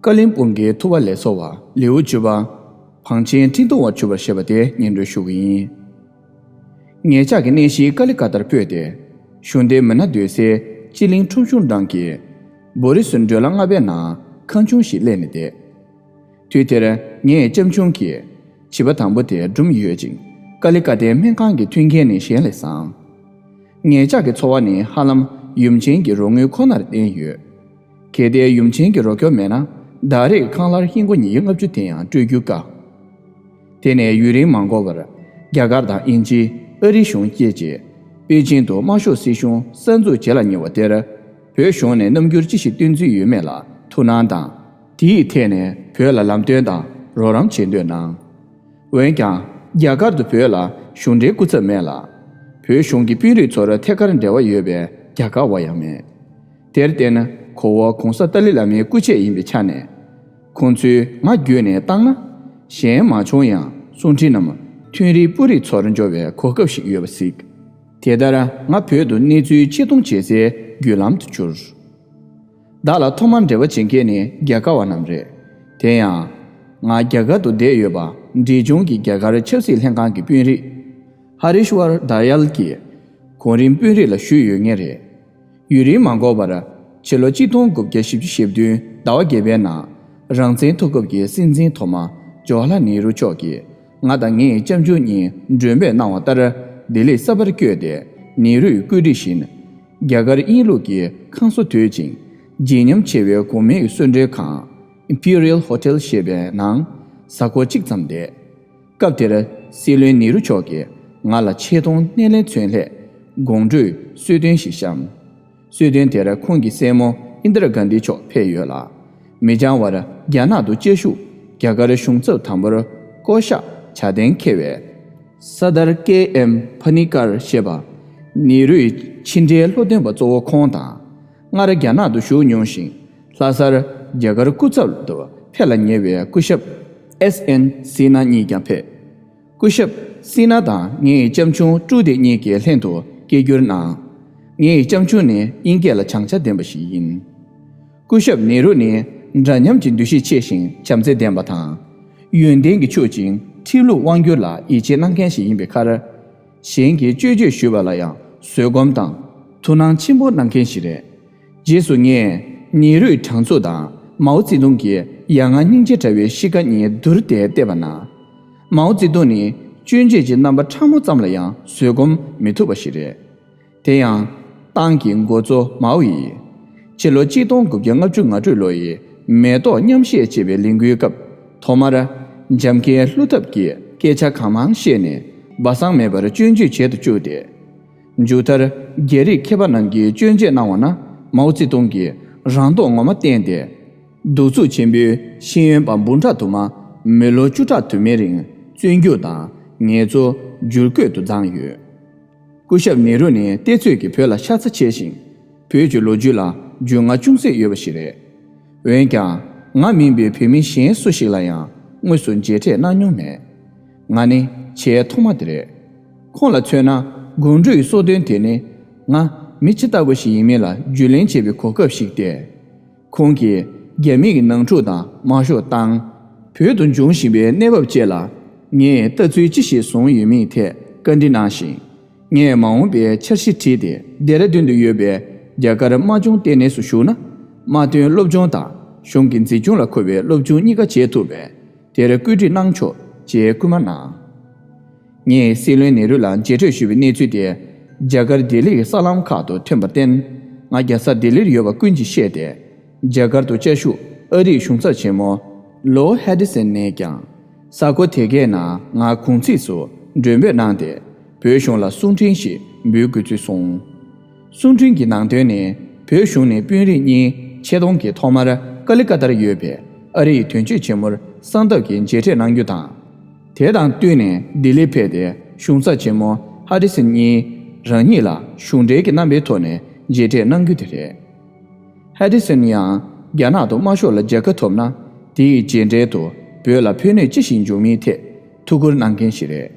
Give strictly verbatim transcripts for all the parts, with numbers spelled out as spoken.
ཀ་ལིམ་པོང་གི་ཐུ་བ་ལས་ཚོ་བ་ལེའུ་བཅུ་པ། བང་ཆེན་འཕྲིན་གཏོང་བར་གྱུར་པར་བཤད་པ་དེ་སྙན་སྒྲོན་ཞུ་གི་ཡིན། ངེད་ཅག་གི་གནས་གཞི་ཀ་ལི་ཀ་ཏར་སྤོས་ཏེ། གཞུང་འབྲེལ་མི་སྣ་སྡོད་སའི་སྤྱི་གླིང་ཁྲོམ་གཞུང་འགྲམ་གྱི་བོ་རི་སུ་འགྲོས་ལ་ལྔ་པའི་ནང་ཁང་ཆུང་ཞིག་གླས་ནས་བསྡད། དུས་དེར་ངས་ལྕམ་ཆུང་གིས་བྱིས་པ་དང་པོ་དེ་སྒྲུང་ཡོད་ཅིང་། ཀ་ལི་ཀ་ཏའི་སྨན་ཁང་གི་མཐུན་རྐྱེན་ནི་གཞན་ལས་བཟང་། ངེད་ཅག་གི་འཚོ་བ་ནི་ཧ་ལམ་ཡུམ་ཆེན་གྱི་རོགས་དངུལ་ཁོ་ནར་བརྟེན་ཡོད། གལ་ཏེ་ཡུམ་ཆེན་གྱི་རོགས་སྐྱོར་མེད་ན། ཟླ་རེར་ཁང་གླར་ཧིན་སྒོར་ཉིས་བརྒྱ་ལྔ་བཅུ་དེ་ཡང་སྤྲོད་རྒྱུ་དཀའ། དེ་ནས་ཡུན་རིང་མ་འགོར་བར། རྒྱ་གར་དང་དབྱིན་ཇི། ཨ་རིའི་གཞུང་བཅས་ཀྱིས་པེ་ཅིན་དུ་དམར་ཤོག་སྲིད་གཞུང་གསར་འཛུགས་བྱེད་ལ་ཉེ་བ་དེར། བོད་གཞུང་ནས་རྣམ་འགྱུར་ཅི་ཞིག་སྟོན་རྩིས་ཡོད་མེད་ལ་ཐུགས་སྣང་དང་། དེའི་ཐད་ནས་བོད་ལ་ལམ་སྟོན་དང་རོགས་རམ་བྱེད་འདོད་གནང་། འོན་ཀྱང་། རྒྱ་གར་དུ་བོད་ལ་གཞུང་འབྲེལ་སྐུ་ཚབ་མེད་ལ། བོད་གཞུང་གི་དཔོན་རིགས་ཚོར་ཐད་ཀར་འབྲེལ་བ་ཡོད་པའི་རྒྱ་གར་བ་ཡང་མེད། དེར་བརྟེན། ཁོ་བོ་གོང་ས་ཏཱ་ལའི་བླ་མའི་སྐུ་མཆེད་ཡིན་པའི་ཆ་ནས། ཁོང་ཚོས་ང་བརྒྱུད་ནས་བཏང་ན། གཞན་མ་བྱུང་ཡང་གསུང་འཕྲིན་ནམ་མཐུན་རིགས་སྤུ་རིས་ཚོར་འབྱོར་བའི་གོ་སྐབས་ཤིག་ཡོད་པ་གཟིགས། དེ་ལྟར་ང་བོད་དུ་གནས་ཚུལ་ཆེད་གཏོང་བྱེད་སའི་བརྒྱུད་ལམ་དུ་གྱུར། བདག་ལ་ཐོག་མར་འབྲེལ་བ་བྱེད་མཁན་ནི་རྒྱ་གར་བ་རྣམས་རེད། དེ་ཡང་། ང་རྒྱ་གར་དུ་བསྡད་ཡོད་པ་འབྲས་ལྗོངས་ཀྱི་རྒྱ་གར་ཆབ་སྲིད་ལྷན་ཁང་གི་དཔོན་རིགས། ཧ་རི་ཤ་ཝར་དར་ཡལ་གྱི་གོང་རིམ་དཔོན་རིགས་ལ་ཞུས་ཡོད་མཁན་རེད། ཡུན་རིང་མ་འགོར་བར། ཕྱི་ལོ་གཅིག་སྟོང་དགུ་བརྒྱ་བཞི་བཅུ་ཞེ་བདུན་ཟླ་བ་བརྒྱད་པའི་ནང་། རང་བཙན་ཐོབ་སྐབས་ཀྱི་སྲིད་འཛིན་ཐོག་མ་ཇོ་ཧ་ལ་ནེ་རུ་མཆོག་གིས་ང་དང་ངའི་ལྕམ་ཆུང་གཉིས་མགྲོན་འབོད་གནང་བ་ལྟར། ལྡི་ལི་ས་པར་བསྐྱོད་དེ་ནེ་རུའི་བཀོད་སྒྲིག་བཞིན། རྒྱ་གར་དབྱིན་ལུགས་ཀྱི་ཁང་བཟོ་དོད་ཅིང་བརྗིད་ཉམས་ཆེ་བའི་གོང་མའི་གསོལ་མགྲོན་ཁང་། Imperial Hotel ཞེས་པའི་ནང་གཟའ་འཁོར་གཅིག་ཙམ་བསྡད། སྐབས་དེར་སྲིད་བློན་ནེ་རུ་མཆོག་གིས་ང་ལ་ཆེ་མཐོང་སྣེ་ལེན་མཚོན་སླད་དགོང་དྲོའི་གསོལ་སྟོན་ཞིག་བཤམས། གསོལ་སྟོན་དེར་ཁོང་གི་སྲས་མོ་ཨིན་དྲ་གྷན་དྷི་མཆོག་ཕེབས་ཡོད་ལ། མི་འགྱངས་བར་རྒྱ་ནག་ཏུ་བཅའ་བཞུགས་རྒྱ་གར་གཞུང་ཚབ་དམ་པོར་བསྐོ་གཞག་བྱ་གཏན་འཁེལ་བས། སར་དར་ཀེ་ཨེམ་ཕ་ནི་ཀར་ཞེས་པ། ནེ་རུའི་ཕྱི་འབྲེལ་བློ་འདོན་པ་གཙོ་བོ་ཁོང་དང་། སྔར་རྒྱ་ནག་ཏུ་བཞུགས་མྱོང་ཞིང་། ལྷ་སར་རྒྱ་གར་སྐུ་ཚབ་ཏུ་ཕེབས་ལ་ཉེ་བའི་སྐུ་ཞབས་ཨེས་ཨེན་སི་ན་གཉིས་ཀྱང་ཕེབས། སྐུ་ཞབས་སི་ན་དང་ངའི་ལྕམ་ཆུང་ཀྲུ་ཏི་གཉིས་ཀྱིས་ལྷན་དུ་སྐད་སྒྱུར་གནང་། ངའི་ལྕམ་ཆུང་ནི་དབྱིན་སྐད་ལ་བྱང་ཆ་ལྡན་པ་ཞིག་ཡིན། སྐུ་ཞབས་ནེ་རུ་ནི་འདྲ་མཉམ་གྱི་འདུ་ཤེས་ཆེ་ཞིང་བྱམས་བརྩེ་ལྡན་པ་དང་། ཡོན་ཏན་གྱིས་ཕྱུག་ཅིང་ཁྲིམས་ལུགས་དབང་སྒྱུར་ལ་ཡིད་ཆེས་གནང་མཁན་ཞིག་ཡིན་པའི་ཁར། གཞན་གྱིས་སྐྱོན་བརྗོད་ཞུས་པ་ལ་ཡང་བཟོད་སྒོམ་དང་ཐུགས་སྣང་ཆེན་པོ་གནང་མཁན་ཞིག་རེད། རྗེས་སུ་ངས་ནེ་རུའི་དྲང་ཚུགས་དང་མའོ་ཙེ་ཏུང་གི་ཡ་ང་སྙིང་རྗེ་དྲ་བའི་གཤིས་ཀ་གཉིས་བསྡུར་ཏེ་བལྟས་པ་ན། མའོ་ཙེ་ཏུང་ནི་སྐྱོན་བརྗོད་ཀྱི་རྣམ་པ་ཕྲ་མོ་ཙམ་ལ་ཡང་བཟོད་སྒོམ་མི་ཐུབ་པ་ཞིག་རེད། དེ་ཡང་། ཏང་གི་འགོ་གཙོ་མའོ་ཡིས། ཕྱི་ལོ་གཅིག་སྟོང་དགུ་བརྒྱ་ལྔ་བཅུ་ང་དྲུག་ལོ་ཡི་མེ་ཏོག་མཉམ་བཞད་ཅེས་པའི་ལས་འགུལ་སྐབས་ཐོག་མར། འཇམ་མགོན་བསླུ་ཐབས་ཀྱི་སྐད་ཆ་གང་མང་བཤད་ནས་སྦ་གསང་མེད་པར་སྐྱོན་བརྗོད་བྱེད་དུ་བཅུག་སྟེ། མཇུག་མཐར། རྒྱ་རིགས་མཁས་པ་རྣམས་ཀྱིས་སྐྱོན་བརྗོད་གནང་བ་ན་མའོ་ཙེ་ཏུང་གིས་རང་མདོག་ངོ་མ་བསྟན་ཏེ། གདུག་རྩུབ་ཆེན་པོའི་ཤེས་ཡོན་པ་འབུམ་ཕྲག་དུ་མ་མི་ལོ་བཅུ་ཕྲག་དུ་མའི་རིང་བཙོན་འཇུག་དང་ངལ་རྩོལ་བསྒྱུར་བཀོད་དུ་བརྫངས་ཡོད། སྐུ་ཞབས་ནེ་རུ་ནི་བལྟས་ཚོད་ཀྱིས་བོད་ལ་ཤ་ཚ་ཆེ་ཞིང་། བོད་ཀྱི་ལོ་རྒྱུས་ལ་རྒྱུས་མངའ་ཅུང་ཟད་ཡོད་པ་ཞིག་རེད། འོན་ཀྱང་། ང་མིན་པའི་བོད་མི་གཞན་སུ་ཞིག་ལ་ཡང་དངོས་སུ་མཇལ་འཕྲད་གནང་མྱོང་མེད། ང་ནི་བྱས་ཐོག་མ་དེ་རེད། ཁོང་ལ་མཚོན་ན་དགོང་དྲོའི་གསོལ་སྟོན་དེ་ནི་ང་མི་ཇི་ལྟ་བུ་ཞིག་ཡིན་མིན་ལ་རྒྱུས་ལོན་བྱེད་པའི་གོ་སྐབས་ཤིག་སྟེ། ཁོང་གིས་རྒྱ་མི་གི་ནང་འཁྲུག་དང་དམར་ཤོག་བཏང་། བོད་དུ་འབྱུང་བཞིན་པའི་གནས་བབ་བཅས་ལ་ངས་ལྟ་ཚུལ་ཅི་ཞིག་བཟུང་ཡོད་མིན་ཐད་བཀའ་འདྲི་གནང་ཞིང་། ངས་མ་འོངས་པའི་འཆར་གཞི་བྲིས་ཏེ་ལྡེ་ར་ལྡུན་དུ་ཡོད་པའི་རྒྱ་གར་དམར་གཞུང་ལྟེ་གནས་སུ་ཞུགས་ན། དམག་དོན་སློབ་སྦྱོང་དང་གཞུང་གི་འཛིན་སྐྱོང་ལ་མཁོ་བའི་སློབ་སྦྱོང་གཉིས་ཀ་བྱེད་ཐུབ་པས་དེར་བཀོད་སྒྲིག་གནང་ཆོག་ཅེས་སྐུལ་མ་གནང་། ངས་སྲིད་བློན་ནེ་རུ་ལ་མཇལ་འཕྲད་ཞུས་པའི་གནས་ཚུལ་དེ་རྒྱ་གར་ལྡི་ལི་ཡི་གསར་ལམ་ཁག་ཏུ་ཐོན་པར་བརྟེན། ང་རྒྱལ་ས་ལྡི་ལིར་ཡོད་པ་ཀུན་གྱིས་ཤེས་ཏེ། རྒྱ་གར་དུ་བཅའ་བཞུགས་ཨ་རིའི་གཞུང་ཚབ་ཆེན་མོ་ལོ་ཧེ་ཌི་སན་ནས་ཀྱང་། གཟའ་འཁོར་དེ་གའི་ནང་ང་གུང་ཚིགས་སུ་མགྲོན་འབོད་གནང་སྟེ། བོད་གཞུང་ལ་གསུང་འཕྲིན་ཞིག་འབུལ་དགོས་ཚུལ་གསུངས། གསུང་འཕྲིན་གྱི་ནང་དོན་ནི། བོད་གཞུང་ནས་དཔོན་རིགས་གཉིས་ཆེད་གཏོང་གིས་ཐོག་མར་ཀ་ལི་ཀ་ཏར་ཡོད་པའི་ཨ་རིའི་དོན་གཅོད་ཆེན་མོར་གསང་སྟབས་ཀྱིས་མཇལ་འཕྲད་གནང་རྒྱུ་དང་། དེ་དང་བསྟུན་ནས་ལྡི་ལི་ཕེབས་ཏེ་གཞུང་ཚབ་ཆེན་མོ་ཧ་རི་སན་གཉིས་རང་ཉིད་ལ་གཞུང་འབྲེལ་གྱི་རྣམ་པའི་ཐོག་ནས་མཇལ་འཕྲད་གནང་རྒྱུ་དེ་རེད། ཧ་རི་སན་ཡང་རྒྱ་ནག་ཏུ་དམར་ཤོག་ལ་མཇལ་ཁ་ཐོབ་ན། དེའི་རྗེས་འབྲེལ་དུ་བོད་ལ་ཕན་གནོད་ཅི་ཞིག་འབྱུང་མིན་ཐད་ཐུགས་ཁུར་གནང་མཁན་ཞིག་རེད།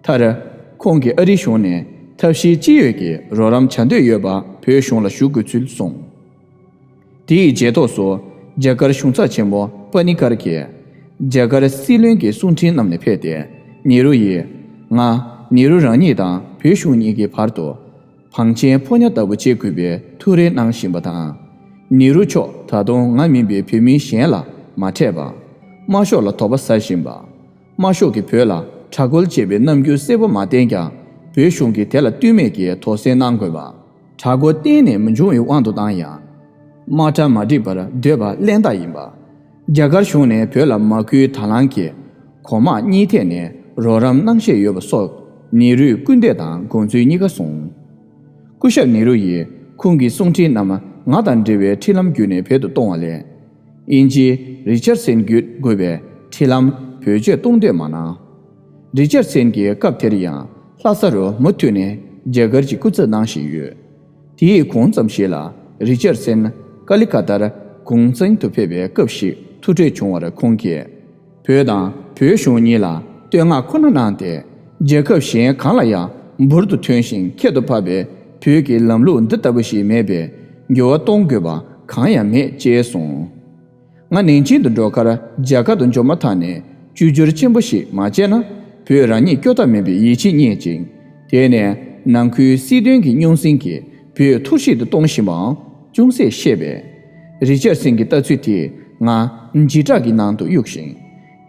མཐར། ཁོང་གིས་ཨ་རིའི་གཞུང་ནས་ཐབས་ཤེས་ཅི་ཡོད་ཀྱིས་རོགས་རམ་བྱ་འདོད་ཡོད་པ་བོད་གཞུང་ལ་ཞུ་དགོས་ཚུལ་གསུངས། དེའི་རྗེས་ཐོགས་སུ་ རྒྱ་གར་གཞུང་ཚབ་ཆེན་མོ་པ་ནི་ཀར་གྱིས་རྒྱ་གར་སྲིད་བློན་གྱི་གསུང་འཕྲིན་བསྣམས་ནས་ཕེབས་ཏེ། ནེ་རུ་ཡིས། ང་ནེ་རུ་རང་ཉིད་དང་བོད་གཞུང་གཉིས་ཀྱི་བར་དུ་བང་ཆེན་ཕོ་ཉ་ལྟ་བུ་བྱེད་དགོས་པའི་ཐུགས་རེ་གནང་བཞིན་པ་དང་། ནེ་རུ་མཆོག་ད་དུང་ང་མིན་པའི་བོད་མི་གཞན་ལ་མ་འཕྲད་པ། དམར་ཤོག་ལ་དོགས་པ་ཟ་བཞིན་པ། དམར་ཤོག་གིས་བོད་ལ་དྲག་རྒོལ་བྱས་པའི་རྣམ་འགྱུར་གསལ་པོ་མ་བསྟན་ཀྱང་། བོད་གཞུང་གིས་དེ་ལ་ལྟོས་མེད་ཀྱིས་དོགས་སེལ་གནང་དགོས་པ། དྲག་རྒོལ་གཏན་ནས་མི་འབྱུང་བའི་དབང་དུ་བཏང་ཡང་། དམག་གྲ་མ་འགྲིག་པར་སྡོད་པ་གླེན་རྟགས་ཡིན་པ། རྒྱ་གར་གཞུང་ནས་བོད་ལ་མ་བསྐུལ་ད་ལང་གི་གོང་དམག་གཉིས་ཐད་ནས་རོགས་རམ་གནང་བཞིན་ཡོད་པ་སོགས་ནེ་རུའི་སྐུར་འདེབས་དང་དགོངས་ཚུལ་གཉིས་ཀ་གསུངས། སྐུ་ཞབས་ནེ་རུ་ཡིས་ཁོང་གི་གསུང་འཕྲིན་རྣམས་ང་དང་འབྲེལ་བའི་འཕྲིན་ལམ་བརྒྱུད་ནས་བོད་དུ་གཏོང་བ་ལས། དབྱིན་ཇིའི་རི་ཅར་སན་བརྒྱུད་དགོས་པའི་འཕྲིན་ལམ་བེད་སྤྱོད་གཏོང་འདོད་མ་གནང་། རི་ཅར་སན་གྱིས་སྐབས་དེར་ཡང་ལྷ་ས་རུ་མུ་མཐུད་ནས་རྒྱ་གར་གྱི་སྐུ་ཚབ་གནང་བཞིན་ཡོད། དེའི་གོང་ཙམ་ཞིག་ལ་རི་ཅར་སན་ཀ་ལི་ཀ་ཏར་གུང་ཚན་དུ་ཕེབས་པའི་སྐབས་ཤིག་ཐུག་འཕྲད་བྱུང་བར་ཁོང་གིས། བོད་དང་བོད་གཞུང་གཉིས་ལ་བསྟོད་བསྔགས་ཁོ་ན་གནང་སྟེ། རྒྱལ་ཁབ་གཞན་གང་ལ་ཡང་འབུར་དུ་ཐོན་ཞིང་ཁྱད་དུ་འཕགས་པའི་བོད་ཀྱི་ལམ་ལུགས་འདི་ལྟ་བུ་ཞིག་མེད་པས་འགྱུར་བ་གཏོང་དགོས་པ་གང་ཡང་མེད་ཅེས་གསུངས། ང་ནན་ཅིང་དུ་འགྲོ་ཁར་རྒྱ་གར་དུ་འབྱོར་མ་ཐག་ནས་བཅོས་བསྒྱུར་ཆེན་པོ་ཞིག་མ་བྱས་ན་བོད་རང་ཉིད་སྐྱོབ་ཐབས་མེད་པའི་ཡིད་ཆེས་རྙེད་ཅིང་། དེ་ནས་ནང་ཁུལ་སྲིད་དོན་གྱི་རྙོག་ཟིང་གིས་བོད་འཐོར་བཤིག་ཏུ་གཏོང་བཞིན་པའང་ཅུང་ཟད་ཤེས་པས། རི་ཅར་སན་གྱི་ལྟ་ཚུལ་དེས་ང་འཇིགས་སྐྲག་གི་ནང་དུ་གཡུགས་ཤིང་།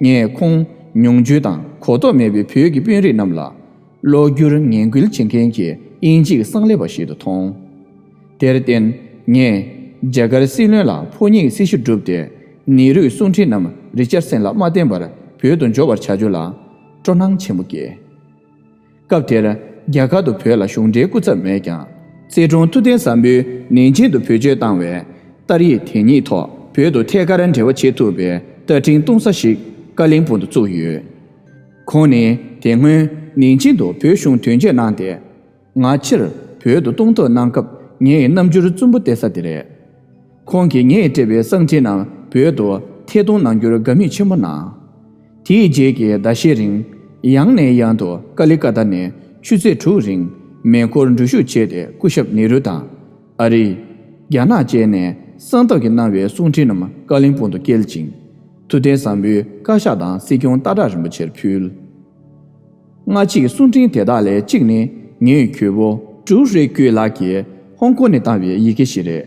ངས་ཁོང་མྱོང་འཇུག་དང་གོ་རྟོགས་མེད་པའི་བོད་ཀྱི་དཔོན་རིགས་རྣམས་ལ་བློ་བསྒྱུར་ངན་སྐུལ་བྱེད་མཁན་གྱི་དབྱིན་ཇིའི་གསང་ལས་པ་ཞིག་ཏུ་མཐོང་། དེར་བརྟེན། ངས་རྒྱ་གར་སྲིད་བློན་ལ་ཕོ་ཉའི་སྲི་ཞུ་བསྒྲུབས་ཏེ། ནེ་རུའི་གསུང་འཕྲིན་རྣམས་རི་ཅར་སན་ལ་མ་བསྟན་པར་བོད་དུ་འབྱོར་བར་བྱ་རྒྱུ་ལ་སྤྲོ་སྣང་ཆེན་པོ་སྐྱེས། སྐབས་དེར་རྒྱ་གར་དུ་བོད་ལ་གཞུང་འབྲེལ་སྐུ་ཚབ་མེད་ཀྱང་། ཚེ་དྲུང་ཐུབ་བསྟན་བཟང་པོས་ནན་ཅིང་དུ་བེད་སྤྱོད་བཏང་བའི་ཏཱ་རིག་དེ་ཉིད་ཐོག་བོད་དུ་ཐད་ཀར་འབྲེལ་བ་བྱེད་ཐུབ་པའི་ཏཱ་ཀྲིང་གཏོང་ས་ཞིག་ཀ་ལིང་པུང་དུ་བཙུགས་ཡོད། ཁོང་ནི་དེ་སྔོན་ནན་ཅིང་དུ་བོད་གཞུང་དོན་གཅོད་གནང་སྟེ། ང་ཕྱིར་བོད་དུ་གཏོང་ཐབས་གནང་སྐབས་ངའི་རྣམ་འགྱུར་རྩུབ་པོ་བསྟན་ས་དེ་རེད། ཁོང་གིས་ངས་སྤྲད་པའི་གསང་འཕྲིན་རྣམས་བོད་དུ་ཐད་གཏོང་གནང་རྒྱུར་དགའ་མོས་ཆེན་པོ་གནང་། དེའི་རྗེས་ཀྱི་ཟླ་ཤས་རིང་། ཡང་ནས་ཡང་དུ་ཀ་ལི་ཀ་ཏ་ནས་ཆུ་ཚོད་དྲུག་རིང་མེ་འཁོར་འགྲུལ་བཞུད་བྱས་ཏེ། སྐུ་ཞབས་ནེ་རུ་དང་། ཨ་རི། རྒྱ་ནག་བཅས་ནས་གསང་ཐབས་ཀྱིས་གནང་བའི་གསུང་འཕྲིན་རྣམས་ཀ་ལིང་པུང་དུ་སྐྱེལ་ཅིང་། ཐུབ་བསྟན་བཟང་པོའི་བཀའ་ཤག་དང་སྲིད་སྐྱོང་སྟག་བྲག་རིན་པོ་ཆེར་ཕུལ། སྔ་ཕྱིའི་གསུང་འཕྲིན་དེ་དག་ལས་གཅིག་ནི་ངའི་གྱོས་པོ་ཀྲུའུ་རེ་ཀུའེ་ལགས་ཀྱིས་ཧོང་ཀོང་ནས་བཏང་བའི་ཡི་གེ་ཞིག་རེད།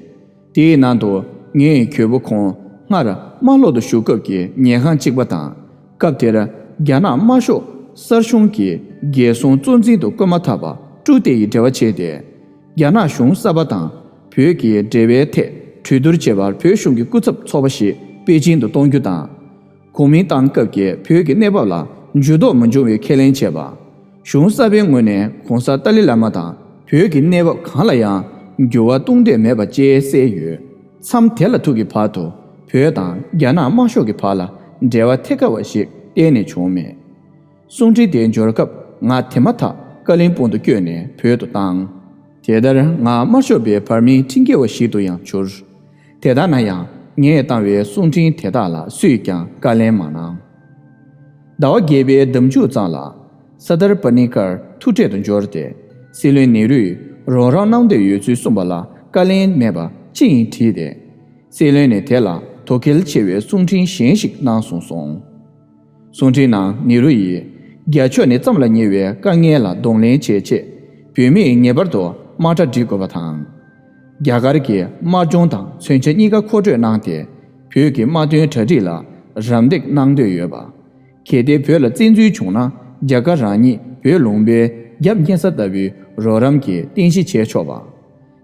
དེའི་ནང་དུ་ངའི་གྱོས་པོ་ཁོང་སྔར་དམར་ལོག་ཏུ་བཞུགས་སྐབས་ཀྱི་ཉལ་ཁང་གཅིག་པ་དང་། སྐབས་དེར་རྒྱ་ནག་དམར་ཤོག་གསར་བྱུང་གི་རྒྱལ་སྲུང་གཙོ་འཛིན་དུ་བསྐོས་མ་ཐག་པ་ཀྲུའུ་ཏེ་ཡིས་འབྲེལ་བ་བྱས་ཏེ། རྒྱ་ནག་གཞུང་གསར་པ་དང་བོད་ཀྱི་འབྲེལ་བའི་ཐད་གྲོས་བསྡུར་བྱེད་པར་བོད་གཞུང་གི་སྐུ་ཚབ་ཚོགས་པ་ཞིག་པེ་ཅིང་དུ་གཏོང་རྒྱུ་དང་། གོ་མིན་ཏང་སྐབས་ཀྱི་བོད་ཀྱི་གནས་བབ་ལ་འགྱུར་ལྡོག་མི་འབྱུང་བའི་ཁས་ལེན་བྱས་པ། གཞུང་གསར་པའི་ངོས་ནས་གོང་ས་ཏཱ་ལའི་བླ་མ་དང་བོད་ཀྱི་གནས་བབ་གང་ལ་ཡང་འགྱུར་བ་གཏོང་འདོད་མེད་པ་བཅས་གསལ་ཡོད། མཚམས་དེ་ལ་ཐུག་གི་བར་དུ་བོད་དང་རྒྱ་ནག་དམར་ཤོག་གི་བར་ལ་འབྲེལ་བ་ཐད་ཀ་བ་ཞིག་གཏན་ནས་བྱུང་མེད། གསུང་འཕྲིན་དེ་འབྱོར་སྐབས་ང་དེ་མ་ཐག་ཀ་ལིང་པུང་དུ་བསྐྱོད་ནས་བོད་དུ་བཏང་། དེ་ལྟར་ང་དམར་ཤོག་པའི་བར་མིའི་ཁྲིམས་འགལ་བ་ཞིག་ཏུ་ཡང་གྱུར། དེ་ལྟ་ན་ཡང་ངས་བཏང་བའི་གསུང་འཕྲིན་དེ་དག་ལ་སུས་ཀྱང་བཀའ་ལན་མ་གནང་། ཟླ་བ་བརྒྱད་པའི་ཟླ་མཇུག་ཙམ་ལ་སར་དར་པ་ནི་ཀར་ཐུག་འཕྲད་དུ་འབྱོར་ཏེ། སྲིད་བློན་ནེ་རུས་རོགས་རམ་གནང་འདོད་ཡོད་ཚུལ་གསུངས་པ་ལ་བཀའ་ལན་མེད་པ་ཅི་ཡིན་དྲིས་ཏེ། སྲིད་བློན་ནས་དེ་ལ་དོ་གལ་ཆེ་བའི་གསུང་འཕྲིན་གཞན་ཞིག་གནང་སོང་གསུངས། གསུང་འཕྲིན་ནང་ནེ་རུ་ཡིས་རྒྱ་ཕྱོགས་ནས་ཙམ་ལ་ཉེ་བའི་དཀའ་ངལ་ལ་གདོང་ལེན་བྱེད་ཆེད་བོད་མིས་ངེས་པར་དུ་དམག་གྲ་སྒྲིག་དགོས་པ་དང་། རྒྱ་གར་གྱི་དམག་སྦྱོང་དང་མཚོན་ཆ་གཉིས་ཀ་མཁོ་སྤྲོད་གནང་སྟེ། བོད་ཀྱི་དམག་དོན་གྲ་སྒྲིག་ལ་རམ་འདེགས་གནང་འདོད་ཡོད་པ། གལ་ཏེ་བོད་ལ་བཙན་འཛུལ་བྱུང་ན་རྒྱ་གར་རང་ཉིད་བོད་ལུང་པའི་རྒྱབ་སྙེག་ས་ལྟ་བུའི་རོགས་རམ་གྱི་རྟེན་གཞི་བྱས་ཆོག་པ།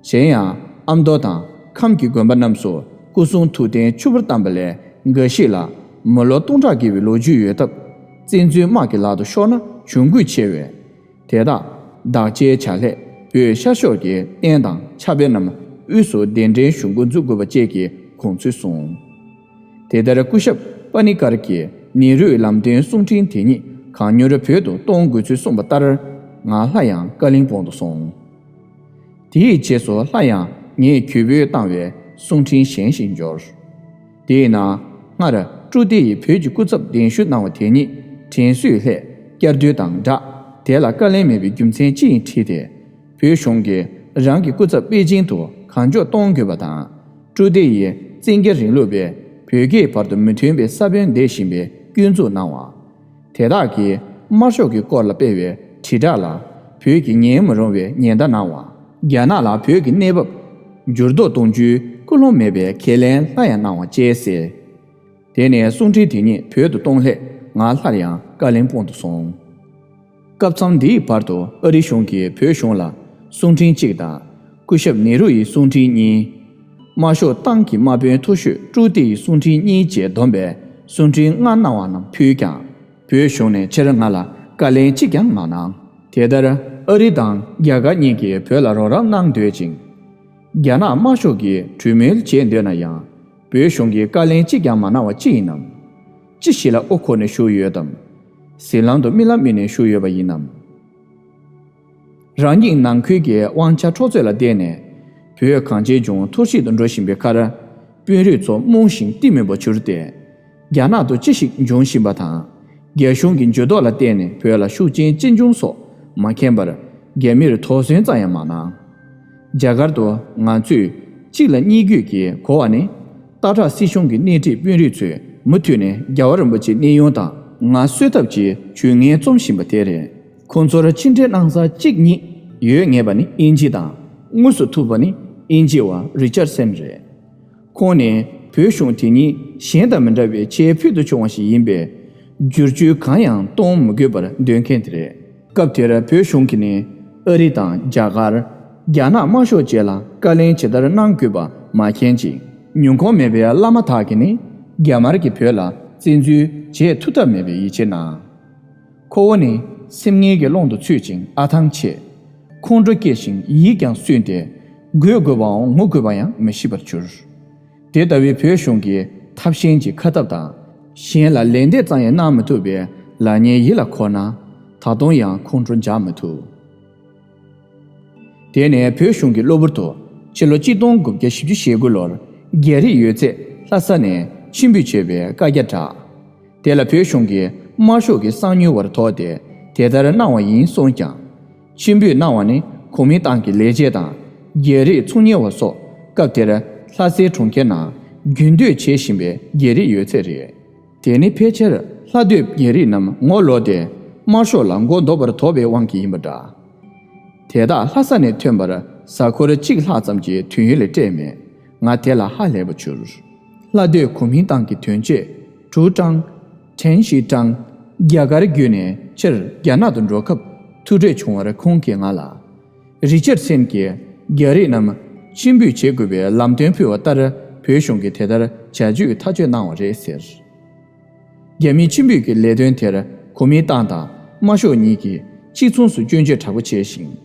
གཞན་ཡང་ཨ་མདོ་དང་ཁམས་ཀྱི་དགོན་པ་རྣམས་སུ་སྐུ་གསུང་ཐུགས་རྟེན་ཕྱུག་པོར་བཏང་བ་ལས་འགའ་ཞིག་ལ་མི་ལོ་སྟོང་ཕྲག་བརྒལ་བའི་ལོ་རྒྱུས་ཡོད་སྟབས། བཙན་འཛུལ་དམག་གི་ལག་ཏུ་ཤོར་ན་གྱོང་གུད་ཆེ་བས། དེ་དག་བདག་གཅེས་བྱ་སླད་བོད་ཤར་ཕྱོགས་ཀྱི་རྟེན་དང་ཕྱག་དཔེ་རྣམས་དབུས་སུ་གདན་འདྲེན་ཞུ་འགོ་འཛུགས་དགོས་པ་བཅས་ཀྱི་དགོངས་ཚུལ་གསུངས། དེ་ལྟར་སྐུ་ཞབས་པ་ནི་ཀར་གྱིས་ནེ་རུའི་ལམ་སྟོན་གསུང་འཕྲིན་དེ་ཉིད་གང་མྱུར་བོད་དུ་གཏོང་དགོས་ཚུལ་གསུངས་པ་ལྟར། ང་སླར་ཡང་ཀ་ལིང་པོང་དུ་སོང་། དེའི་རྗེས་སུ་སླར་ཡང་ངས་གྱོས་པོས་བཏང་བའི་གསུང་འཕྲིན་གཞན་ཞིག་འབྱོར། དེའི་ནང་སྔར་ཀྲུའུ་ཏི་ཡིས་བོད་ཀྱི་སྐུ་ཚབ་གདན་ཞུ་གནང་བ་དེ་ཉིད་དྲན་གསོའི་སླད་བསྐྱར་ཟློས་དང་སྦྲགས། དེ་ལ་བཀའ་ལན་མེད་པའི་རྒྱུ་མཚན་ཅི་ཡིན་དྲིས་ཏེ། བོད་གཞུང་གིས་རང་གི་སྐུ་ཚབ་པེ་ཅིང་དུ་གང་མགྱོགས་གཏོང་དགོས་པ་དང་། ཀྲུའུ་ཏི་ཡིས་བཙན་རྒྱལ་རིང་ལུགས་པའི་ བོད་རྒྱའི་བར་དུ་མི་མཐུན་པའི་ས་བོན་འདེབས་བཞིན་པའི་སྐྱོན་འཛུགས་གནང་བ། དེ་དག་གིས་དམར་ཤོག་གི་སྐོར་ལ་སྤེལ་བའི་དྲིལ་བསྒྲགས་ལ་བོད་ཀྱིས་ཉན་མི་རུང་བའི་ཉེན་བརྡ་གནང་བ། རྒྱ་ནག་ལ་བོད་ཀྱི་གནས་བབ་འགྱུར་ལྡོག་གཏོང་རྒྱུའི་ཀུན་སློང་མེད་པའི་ཁས་ལེན་སླར་ཡང་གནང་བ་བཅས་གསལ། དེ་ནས་གསུང་འཕྲིན་དེ་ཉིད་བོད་དུ་གཏོང་སླད་ང་སླར་ཡང་བཀའ་བློན་དཔོན་དུ་སོང་། སྐབས་མཚམས་འདིའི་བར་དུ་ཨ་རི་གཞུང་གིས་བོད་གཞུང་ལ་གསུང་འཕྲིན་གཅིག་དང་། སྐུ་ཞབས་ནེ་རུ་ཡི་གསུང་འཕྲིན་གཉིས། དམར་ཤོག་ཏང་གི་དམག་དཔོན་མཐོ་ཤོས་ཀྲུའུ་ཏེ་ཡི་གསུང་འཕྲིན་གཉིས་བཅས་བསྡོམས་པའི་གསུང་འཕྲིན་ལྔ་གནང་བ་རྣམས་ཕུལ་ཀྱང་། བོད་གཞུང་ནས་སྤྱིར་ང་ལ་བཀའ་ལན་གཅིག་ཀྱང་མ་གནང་། དེ་ལྟར་ཨ་རི་དང་རྒྱ་གར་གཉིས་ཀྱིས་བོད་ལ་རོགས་རམ་གནང་འདོད་ཅིང་། རྒྱ་ནག་དམར་ཤོག་གིས་གྲོས་མོལ་བྱེད་འདོད་ན་ཡང་། བོད་གཞུང་གིས་བཀའ་ལན་གཅིག་ཀྱང་མ་གནང་བ་ཅི་ཡིན་ནམ། ཅི་ཞིག་ལ་དབུ་འཁོར་ནས་བཞུགས་ཡོད་དམ། ཟིལ་ལམ་དུ་རྨི་ལམ་རྨིས་ནས་བཞུགས་ཡོད་པ་ཡིན་ནམ། རང་ཉིད་ནང་ཁུལ་གྱི་དབང་ཆ་འཕྲོག་རྩོད་ལ་བརྟེན་ནས། བོད་གངས་ཅན་ལྗོངས་འཐོར་ཞིག་ཏུ་འགྲོ་བཞིན་པའི་ཁར། དཔོན་རིགས་ཚོ་རྨོངས་ཤིང་གཏིང་མུན་པར་གྱུར་ཏེ། རྒྱ་ནག་ཏུ་ཅི་ཞིག་འབྱུང་བཞིན་པ་དང་། རྒྱ་གཞུང་གི་འགྱུར་ལྡོག་ལ་བརྟེན་ནས་བོད་ལ་ཤུགས་རྐྱེན་ཅི་འབྱུང་སོགས་མ་མཁྱེན་པར། རྒྱ་མིར་དོགས་ཟོན་ཙམ་ཡང་མ་གནང་། རྒྱ་གར་དུ་ང་ཚོས་གཅིག་ལ་གཉིས་བརྒྱུད་ཀྱིས་གོ་བ་ནི། སྟག་བྲག་སྲིད་གཞུང་གི་སྣེ་ཁྲིད་དཔོན་རིགས་ཚོས་མུ་མཐུད་ནས་རྒྱལ་བ་རིན་པོ་ཆེའི་གནས་དབྱུང་དང་ང་གསོད་ཐབས་ཀྱི་ཇུས་ངན་རྩོམ་བཞིན་པ་དེ་རེད། ཁོང་ཚོར་ཕྱི་འབྲེལ་གནང་ས་གཅིག་གཉིས་ཡོད་ངེས་པ་ནི་དབྱིན་ཇི་དང་། དངོས་སུ་ཐུག་པ་ནི་དབྱིན་ཇི་བ་རི་ཅར་སན་རེད། ཁོང་ནི་བོད་གཞུང་དེ་ཉིད་གཞན་དང་མི་འདྲ་བའི་ཆེས་ཕུལ་དུ་བྱུང་བ་ཞིག་ཡིན་པས། བསྒྱུར་བཅོས་གང་ཡང་གཏོང་མི་དགོས་པར་འདོད་མཁན་དེ་རེད། སྐབས་དེར་བོད་གཞུང་གིས་ནི་ཨ་རི་དང་རྒྱ་གར། རྒྱ་ནག་དམར་ཤོག་བཅས་ལ་བཀའ་ལན་ཇི་ལྟར་གནང་དགོས་པ་མ་མཁྱེན་ཅིང་། མྱོང་གོང་མེད་པའི་བླ་མ་དག་གིས་ནི་རྒྱ་དམར་གྱིས་བོད་ལ་བཙན་འཛུལ་བྱེད་ཐུབ་ཐབས་མེད་པའི་ཡིད་ཆེས་གནང་། ཁོ་བོ་ནི་སེམས་ངན་གྱི་ཀློང་དུ་ཚུད་ཅིང་ཨ་ཐང་ཆད། ཁོང་ཁྲོ་སྐྱེས་ཤིང་ཡིད་ཀྱང་སུན་ཏེ། དགོད་དགོས་པའང་ངུ་དགོས་པ་ཡང་མི་ཤེས་པར་གྱུར། དེ་ལྟ་བུའི་བོད་གཞུང་གི་ཐབས་ཤེས་ཀྱི་ཁ་ཐབས་དང་། གཞན་ལ་ལན་འདེབས་ཙམ་ཡང་གནང་མི་ཐུབ་པའི་ལག་ཉེས་ཡིད་ལ་འཁོར་ན། ད་དུང་ཡང་ཁོང་ཁྲོ་འཇགས་མི་ཐུབ། དེ་ནས་བོད་གཞུང་གི་གློ་བུར་དུ་ཕྱི་ལོ་གཅིག་སྟོང་དགུ་བརྒྱ་བཞི་བཅུ་ཞེ་དགུ་ལོར་རྒྱ་རིགས་ཡོད་ཚད་ལྷ་ས་ནས་ཕྱིར་འབུད་བྱས་པའི་བཀའ་རྒྱ་བསྒྲགས། དེ་ལ་བོད་གཞུང་གིས་དམར་ཤོག་གི་གསང་ཉུལ་བར་དོགས་ཏེ་དེ་ལྟར་གནང་བ་ཡིན་གསུངས་ཀྱང་། ཕྱིར་འབུད་གནང་བ་ནི་གོ་མིན་ཏང་གི་ལས་བྱེད་དང་རྒྱ་རིགས་ཚོང་གཉེར་བ་སོགས་སྐབས་དེར་ལྷ་སའི་གྲོང་ཁྱེར་ནང་རྒྱུན་སྡོད་བྱེད་བཞིན་པའི་རྒྱ་རིགས་ཡོད་ཚད་རེད། དེ་ནི་ཕལ་ཆེར་ལྷ་སྡོད་རྒྱ་རིགས་རྣམས་ངོ་ལོག་སྟེ་དམར་ཤོག་ལ་མགོ་འདོགས་པར་དོགས་པའི་དབང་གིས་ཡིན་པ་འདྲ། དེ་དག་ལྷ་ས་ནས་ཐོན་པར་གཟའ་འཁོར་གཅིག་ལྷག་ཙམ་གྱི་དུས་ཡུན་ལས་སྤྲད་མེད། ང་དེ་ལ་ཧ་ལས་པ་གྱུར། ལྷ་སྡོད་གོ་མིན་ཏང་གི་དོན་གཅོད་ཀྲུའུ་ཀྲང་། ཁྲེན་ཤི་ཀྲང་། རྒྱ་གར་བརྒྱུད་ནས་ཕྱིར་རྒྱ་ནག་ཏུ་འགྲོ་སྐབས་ཐུག་འཕྲད་བྱུང་བར་ཁོང་གིས་ང་ལ། རི་ཅར་སན་གྱིས་རྒྱ་རིགས་རྣམས་ཕྱིར་འབུད་བྱེད་དགོས་པའི་ལམ་སྟོན་ཕུལ་བ་ལྟར་བོད་གཞུང་གིས་དེ་ལྟར་བྱ་རྒྱུའི་ཐག་གཅོད་གནང་བ་རེད་ཟེར། རྒྱ་མིའི་ཕྱིར་འབུད་ཀྱི་ལས་དོན་དེར་གོ་མིན་ཏང་དང་དམར་ཤོག་གཉིས་ཀྱིས་གཅིག་མཚུངས་སུ་སྐྱོན་བརྗོད་དྲག་པོ་བྱས་ཤིང་།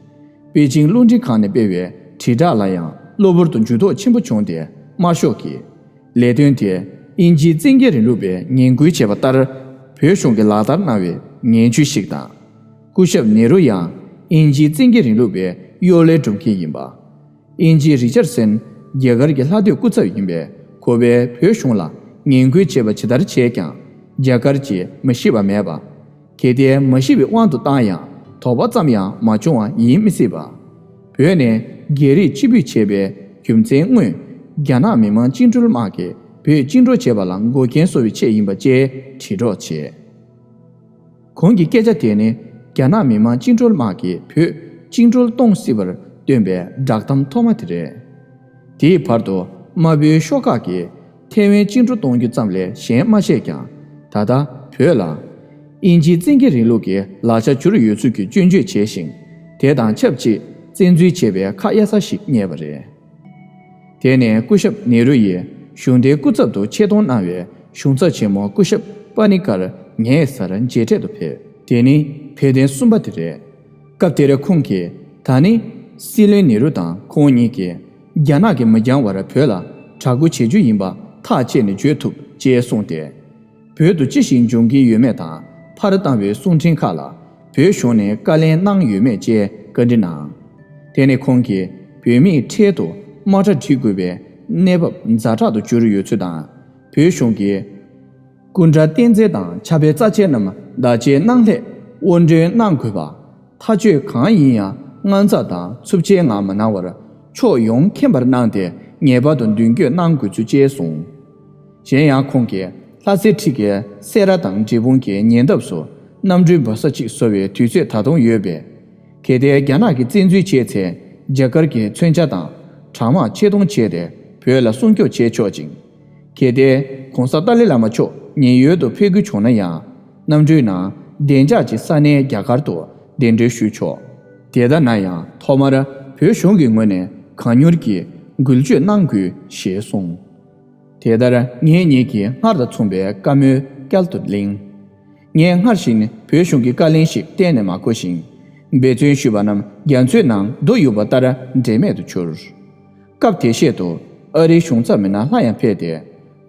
པེ་ཅིང་རླུང་འཕྲིན་ཁང་ནས་སྤེལ་བའི་དྲིལ་བསྒྲགས་ལ་ཡང་གློ་བུར་དུ་འགྱུར་ལྡོག་ཆེན་པོ་བྱུང་སྟེ་དམར་ཤོག་གིས། ལས་དོན་དེ་དབྱིན་ཇིའི་བཙན་རྒྱལ་རིང་ལུགས་པས་ངན་སྐུལ་བྱས་པ་ལྟར་བོད་གཞུང་གིས་ལག་བསྟར་གནང་བའི་ངན་ཇུས་ཤིག་དང་། སྐུ་ཞབས་ནེ་རུ་ཡང་དབྱིན་ཇིའི་བཙན་རྒྱལ་རིང་ལུགས་པའི་གཡོ་ལས་སྒྲུབ་མཁན་ཡིན་པ། དབྱིན་ཇིའི་རི་ཅར་སན་རྒྱ་གར་གྱི་ལྷ་སྡོད་སྐུ་ཚབ་ཡིན་པས་ཁོ་པས་བོད་གཞུང་ལ་ངན་སྐུལ་བྱས་པ་ཇི་ལྟར་བྱས་ཀྱང་རྒྱ་གར་གྱིས་མི་ཤེས་པ་མེད་པ། གལ་ཏེ་མ་ཤི་བའི་དབང་དུ་བཏང་ཡང་དོགས་པ་ཙམ་ཡང་མ་བྱུང་བ་ཡིན་མི་སྲིད་པ། བོད་ནས་རྒྱ་རིགས་ཕྱིར་འབུད་བྱས་པའི་རྒྱུ་མཚན་དངོས་རྒྱ་ནག་མི་དམངས་བཅིངས་འགྲོལ་དམག་གིས་བོད་བཅིངས་འགྲོལ་བྱས་པ་ལ་འགོག་རྐྱེན་བཟོ་བའི་ཆེད་ཡིན་པ་བཅས་དྲིལ་སྒྲོག་བྱས། ཁོང་གི་སྐད་ཆ་དེ་ནི་རྒྱ་ནག་མི་དམངས་བཅིངས་འགྲོལ་དམག་གིས་བོད་བཅིངས་འགྲོལ་གཏོང་སྲིད་པར་སྟོན་པའི་བསྒྲགས་གཏམ་ཐོག་མ་དེ་རེད། དེའི་བར་དུ་དམར་པོའི་ཤོག་ཁག་གིས་ཐའེ་ཝན་བཅིངས་འགྲོལ་གཏོང་རྒྱུ་ཙམ་ལས་གཞན་མ་བཤད་ཀྱང་། ད་ལྟ་བོད་ལ་དབྱིན་ཇིའི་བཙན་རྒྱལ་རིང་ལུགས་ཀྱི་ལག་ཆ་གྱུར་ཡོད་ཚུལ་གྱི་སྐྱོན་བརྗོད་བྱས་ཤིང་། དེ་དང་ཆབས་ཅིག་བཙན་འཛུལ་བྱས་པའི་ཁ་གཡར་ས་ཞིག་རྙེད་པ་རེད། དེ་ནས་སྐུ་ཞབས་ནེ་རུ་ཡིས་གཞུང་འབྲེལ་སྐུ་ཚབ་ཏུ་ཆེད་གཏོང་གནང་བའི་གཞུང་ཚབ་ཆེན་མོ་སྐུ་ཞབས་པ་ནི་ཀར་ཉེ་སར་མཇལ་འཕྲད་དུ་ཕེབས། དེ་ནི་བོད་དོན་གསུམ་པ་དེ་རེད། སྐབས་དེར་ཁོང་གིས་ད་ནི་སྲིད་བློན་ནེ་རུ་དང་ཁོང་གཉིས་ཀྱིས་རྒྱ་ནག་གིས་མི་འགྱངས་བར་བོད་ལ་དྲག་རྒོལ་བྱེད་རྒྱུ་ཡིན་པ་ཐག་བཅད་ནས་བརྗོད་ཐུབ་ཅེས་གསུངས་ཏེ། བོད་དུ་ཅི་ཞིག་འབྱུང་གི་ཡོད་མེད་དང་ཕར་བཏང་བའི་གསུང་འཕྲིན་ཁག་ལ་བོད་གཞུང་ནས་བཀའ་ལན་གནང་ཡོད་མེད་བཅས་བཀའ་འདྲི་གནང་། དེ་ནས་ཁོང་གིས་བོད་མིས་འཕྲལ་དུ་དམག་གྲ་སྒྲིག་དགོས་པའི་གནས་བབ་ཛ་དྲག་ཏུ་གྱུར་ཡོད་ཚུལ་དང་། བོད་གཞུང་གིས་སྐུ་དགྲ་བསྟན་འཛིན་དང་ཕྱག་དཔེ་རྩ་ཆེན་རྣམས་བདག་གཅེས་གནང་སླད་དབོར་འདྲེན་གནང་དགོས་པ། ཐག་གཅོད་གང་ཡིན་ཡང་དངངས་འཚབ་དང་འཚུབ་ཆའི་ངང་མ་གནང་བར་ཕྱོགས་ཡོངས་མཁྱེན་པར་གནང་སྟེ་ངེས་པར་དུ་མདུན་སྐྱོད་གནང་དགོས་ཚུལ་བཅས་གསུངས། གཞན་ཡང་ཁོང་གིས་ལྷ་སའི་འཁྲིས་ཀྱི་སེ་ར་དང་འབྲས་སྤུངས་ཀྱི་ཉེ་འདབས་སུ་གནམ་གྲུའི་འབབ་ས་གཅིག་བཟོ་བའི་དུས་ཚོད་ད་དུང་ཡོད་པས། གལ་ཏེ་རྒྱ་ནག་གིས་བཙན་འཛུལ་བྱས་ཚེ། རྒྱ་གར་གྱི་མཚོན་ཆ་དང་དྲག་དམག་ཆེད་གཏོང་བྱས་ཏེ་བོད་ལ་སྲུང་སྐྱོབ་བྱེད་ཆོག་ཅིང་། གལ་ཏེ་༸གོང་ས་ཏཱ་ལའི་བླ་མ་མཆོག་ཉེན་གཡོལ་དུ་ཕེབས་དགོས་བྱུང་ན་ཡང་། གནམ་གྲུའི་ནང་བདེ་འཇགས་ཀྱི་ས་གནས་རྒྱ་གར་དུ་གདན་འདྲེན་ཞུས་ཆོག་དེ་ལྟ་ན་ཡང་ཐོག་མར་བོད་གཞུང་གི་ངོས་ནས་གང་མྱུར་གྱིས་འགུལ་སྐྱོད་གནང་དགོས་ཞེས་གསུངས། དེ་ལྟར་ངེད་གཉིས་ཀྱིས་སྔར་དང་མཚུངས་པའི་བཀའ་མོལ་བསྐྱར་དུ་གླེང་། ངས་སྔར་བཞིན་བོད་གཞུང་གི་བཀའ་ལན་ཞིག་གཏན་ནས་མ་གོ་ཞིང་། འབད་བརྩོན་ཞུས་པ་རྣམས་རྒྱ་མཚོའི་ནང་རྡོ་གཡུག་པ་ལྟར་འབྲས་མེད་དུ་གྱུར། སྐབས་དེ་ཤེད་དུ་ཨ་རིའི་གཞུང་ཚབ་མི་སྣ་སླར་ཡང་ཕེབས་ཏེ།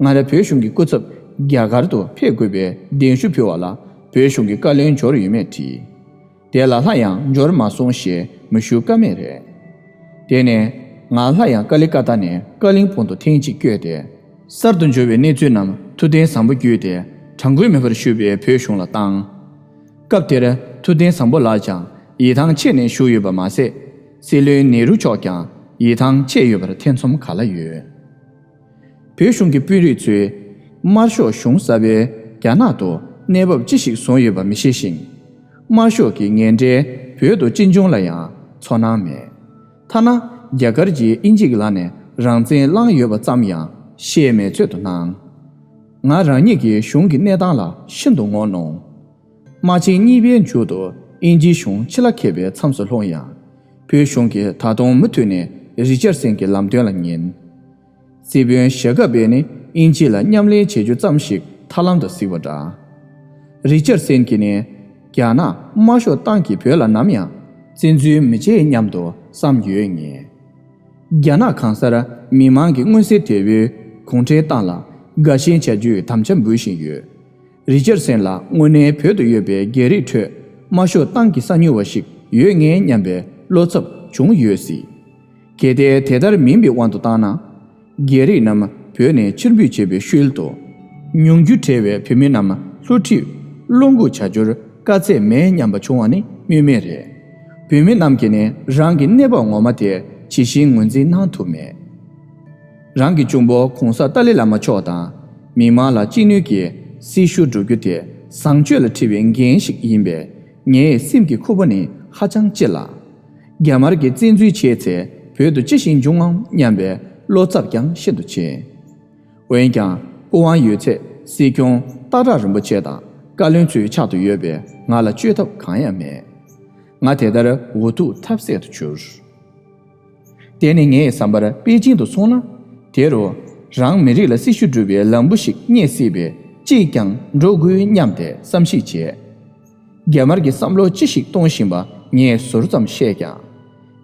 ང་རང་བོད་གཞུང་གི་སྐུ་ཚབ་རྒྱ་གར་དུ་ཕེབས་དགོས་པའི་གདན་ཞུ་ཕུལ་བ་ལ་བོད་གཞུང་གི་བཀའ་ལན་འབྱོར་ཡོད་མེད་དྲིས། དེ་ལ་སླར་ཡང་འབྱོར་མ་སོང་ཞེས་མི་ཞུ་ཀ་མེད་རེད། དེ་ནས་ང་སླར་ཡང་ཀ་ལི་ཀ་ཏ་ནས་བཀའ་བློན་དཔོན་དུ་ཐེངས་གཅིག་བསྐྱོད་དེ། གསར་དུ་འབྱོར་བའི་གནས་ཚུལ་རྣམས་ཐུགས་བདེན་བཟང་པོ་བརྒྱུད་དེ་དྲང་དགོས་མེད་པར་ཞུས་པས་བོད་གཞུང་ལ་བཏང་། སྐབས་དེར་ཐུགས་བདེན་བཟང་པོ་ལགས་ཀྱང་ཡིག་ཐང་ཆད་ནས་བཞུགས་ཡོད་པ་མ་ཟད། སྲིད་བློན་ནེ་རུ་མཆོག་ཀྱང་ཡིག་ཐང་ཆད་ཡོད་པར་ཐེ་ཚོམ་ག་ལ་ཡོད། བོད་གཞུང་གི་དཔོན་རིགས་ཚོས་དམར་ཤོག་གཞུང་གསར་པས་རྒྱ་ནག་ཏུ་གནས་བབ་ཅི་ཞིག་བཟུང་ཡོད་པ་མི་ཤེས་ཤིང་། དམར་ཤོག་གི་ངན་འབྲས་བོད་དུ་ཅི་འབྱུང་ལ་ཡང་ཚོར་སྣང་མེད། ཐ་ན་རྒྱ་གར་གྱིས་དབྱིན་ཇི་གི་ལག་ནས་རང་བཙན་བླངས་ཡོད་པ་ཙམ་ཡང་ཤེས་མེད་ཚོད་དུ་སྣང་། ང་རང་ཉིད་ཀྱིས་གཞུང་གི་གནས་སྟངས་ལ་ཤིན་ཏུ་ངོ་གནོང་། དམག་ཆེན་གཉིས་པའི་མཇུག་ཏུ་དབྱིན་ཇིའི་གཞུང་ཕྱི་ལ་འཁེལ་བའི་མཚམས་སུ་ལྷུང་ཡང་། བོད་གཞུང་གིས་ད་དུང་མུ་མཐུད་ནས་རི་ཅར་སན་གྱི་ལམ་སྟོན་ལ་ཉན། སྲིད་དཔོན་ཞྭ་སྒབ་པས་ནི་དབྱིན་ཇི་ལ་མཉམ་ལས་བྱེད་རྒྱུ་ཙམ་ཞིག་ཐར་ལམ་དུ་གཟིགས་པ་འདྲ། རི་ཅར་སན་གྱིས་ནི་རྒྱ་ནག་དམར་ཤོག་ཏང་གིས་བོད་ལ་ནམ་ཡང་བཙན་འཛུལ་མི་བྱེད་སྙམ་དུ་བསམ་ཡོད་ངེས། རྒྱ་ནག་གང་སར་མི་མང་གི་མངོན་གསལ་དོད་པོའི་གུང་ཁྲན་ཏང་ལ་དགའ་ཞེན་བྱ་རྒྱུའི་དམ་བཅའ་འབུལ་བཞིན་ཡོད། རི་ཅར་སན་ལ་དངོས་གནས་བོད་དུ་ཡོད་པའི་རྒྱ་རིགས་ཁྲོད་དམར་ཤོག་ཏང་གི་གསང་ཉུལ་བ་ཞིག་ཡོད་ངེས་སྙམ་པའི་བློ་འཚབ་བྱུང་ཡོད་སྲིད། གལ་ཏེ་དེ་ལྟར་མིན་པའི་དབང་དུ་བཏང་ན། རྒྱ་རིགས་རྣམས་བོད་ནས་ཕྱིར་འབུད་བྱས་པའི་ཤུལ་དུ། མྱོང་འགྱུར་བྲལ་བའི་བོད་མི་རྣམས་སློབ་ཁྲིད་བློ་འགུག་བྱ་རྒྱུར་དཀའ་ཚེགས་མེད་སྙམ་པ་བྱུང་བ་ནི་སྨོས་མེད་རེད། བོད་མི་རྣམས་ཀྱིས་ནི་རང་གི་གནས་བབ་ངོ་མ་དེ་ཇི་བཞིན་ངོས་འཛིན་གནང་ཐུབ་མེད། རང་གི་གཅུང་པོ་གོང་ས་ཏཱ་ལའི་བླ་མ་མཆོག་དང་མི་མང་ལ་ཅི་ནུས་ཀྱིས་སྲི་ཞུ་བསྒྲུབ་རྒྱུ་དེ་བཟང་སྤྱོད་ལ་འཁྲི་བའི་འགན་ཞིག་ཡིན་པས། ངའི་སེམས་ཀྱི་ཁུར་པོ་ནི་ཧ་ཅང་ལྕི་ལ། རྒྱ་དམར་གྱིས་བཙན་འཛུལ་བྱས་ཚེ་བོད་དུ་ཅི་ཞིག་འབྱུང་ངམ་སྙམ་པའི་བློ་འཚབ་ཀྱང་ཤིན་ཏུ་ཆེ། འོན་ཀྱང་སྐུ་དབང་ཡོད་ཚད་སྲིད་སྐྱོང་སྟག་བྲག་རིན་པོ་ཆེ་དང་བཀའ་བློན་ཚོའི་ཕྱག་ཏུ་ཡོད་པས་ང་ལ་བཅོས་ཐབས་གང་ཡང་མེད། ང་དེ་ལྟར་འུ་ཐུག་ཐབས་ཟད་དུ་གྱུར། དེ་ནི་ངའི་བསམ་པར་པེ་ཅིང་དུ་སོང་ན། དེ་རུ་རང་མི་རིགས་ལ་སྲི་ཞུ་སྒྲུབ་པའི་ལམ་བུ་ཞིག་རྙེད་སྲིད་པས་གཅིག་ཀྱང་འགྲོ་དགོས་སྙམ་སྟེ་བསམ་གཞིག་བྱས། རྒྱ་དམར་གྱི་བསམ་བློ་ཅི་ཞིག་གཏོང་བཞིན་པ་ངས་ཟུར་ཙམ་ཤེས་ཀྱང་།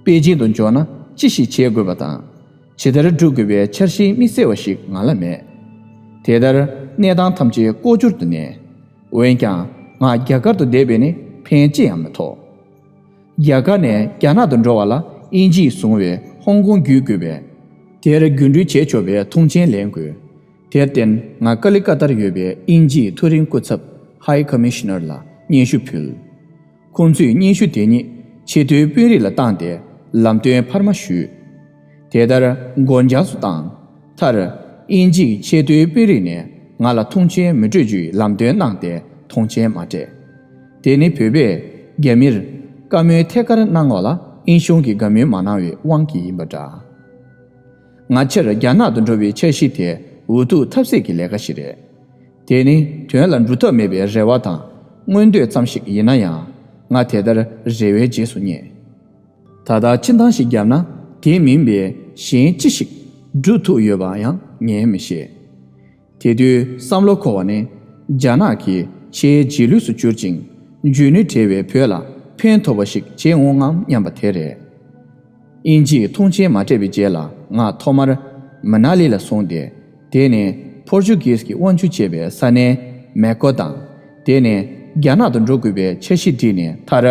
པེ་ཅིང་དུ་འབྱོར་ན་ཅི་ཞིག་བྱེད་དགོས་པ་དང་། ཇི་ལྟར་བསྒྲུབ་དགོས་པའི་འཆར་གཞི་དམིགས་བསལ་བ་ཞིག་ང་ལ་མེད། དེ་ལྟར་གནས་སྟངས་ཐམས་ཅད་ལྐོག་གྱུར་དུ་གནས། འོན་ཀྱང་ང་རྒྱ་གར་དུ་བསྡད་པས་ནི་ཕན་ཅི་ཡང་མི་ཐོགས། རྒྱ་གར་ནས་རྒྱ་ནག་ཏུ་འགྲོ་བ་ལ་དབྱིན་ཇིས་བཟུང་བའི་ཧོང་ཀོང་བརྒྱུད་དགོས་པས། དེར་རྒྱུན་འགྲུལ་བྱེད་ཆོག་པའི་ཐོངས་མཆན་ལེན་དགོས། དེར་བརྟེན་ང་ཀ་ལི་ཀ་ཏར་ཡོད་པའི་དབྱིན་ཇིའི་མཐོ་རིམ་སྐུ་ཚབ་High Commissioner ལ་སྙན་ཞུ་ཕུལ། ཁོང་ཚོས་སྙན་ཞུ་དེ་ཉིད་ཆེས་མཐོའི་དཔོན་རིགས་ལ་བཏང་སྟེ་ལམ་སྟོན་འཕར་མ་ཞུས། དེ་ལྟར་སྒོ་འཇགས་སུ་བཏང་། མཐར། དབྱིན་ཇིའི་ཆེས་མཐོའི་དཔོན་རིགས་ནས་ང་ལ་ཐོངས་མཆན་མི་སྤྲོད་རྒྱུའི་ལམ་སྟོན་གནང་སྟེ་ཐོངས་མཆན་མ་སྤྲད། དེ་ནི་བོད་པས་རྒྱ་མིར་བཀའ་མོལ་ཐད་ཀར་གནང་བ་ལ་དབྱིན་གཞུང་གིས་དགའ་མོས་མ་གནང་བའི་དབང་གིས་ཡིན་པ་འདྲ། ང་ཕྱིར་རྒྱ་ནག་ཏུ་འགྲོ་བའི་འཆར་གཞི་དེ་འུ་ཐུག་ཐབས་ཟད་ཀྱི་ལས་ཀ་ཞིག་རེད། དེ་ནི་དོན་ལ་འགྲུབ་ཐབས་མེད་པའི་རེ་བ་དང་མངོན་འདོད་ཙམ་ཞིག་ཡིན་ན་ཡང་། ང་དེ་ལྟར་རེ་བའི་རྗེས་སུ་སྙེག་ད་ལྟ་ཕྱིར་འཐེན་ཞིག་བརྒྱབ་ན་དེ་མིན་པའི་གཞན་ཅི་ཞིག་སྒྲུབ་ཐུབ་ཡོད་པ་ཡང་ངས་མི་ཤེས། དེ་དུས་བསམ་བློ་འཁོར་བ་ནི་རྒྱ་ནག་གིས་ཆེས་རྗེས་ལུས་སུ་གྱུར་ཅིང་འཇོན་ནུས་བྲལ་བའི་བོད་ལ་ཕན་ཐོགས་པ་ཞིག་བྱེད་འོང་ངམ་སྙམ་པ་དེ་རེད། དབྱིན་ཇིས་ཐོངས་མཆན་མ་སྤྲད་པའི་རྗེས་ལ་ང་ཐོག་མར་མ་ན་ལི་ལ་སོང་སྟེ། དེ་ནས་ཕོར་ཅུ་གིས་ཀྱིས་དབང་སྒྱུར་བྱས་པའི་ས་གནས་མེག་ཀོ་དང་། དེ་ནས་རྒྱ་ནག་ཏུ་འགྲོ་དགོས་པའི་འཆར་གཞི་བསྒྲིགས་ནས་མཐར་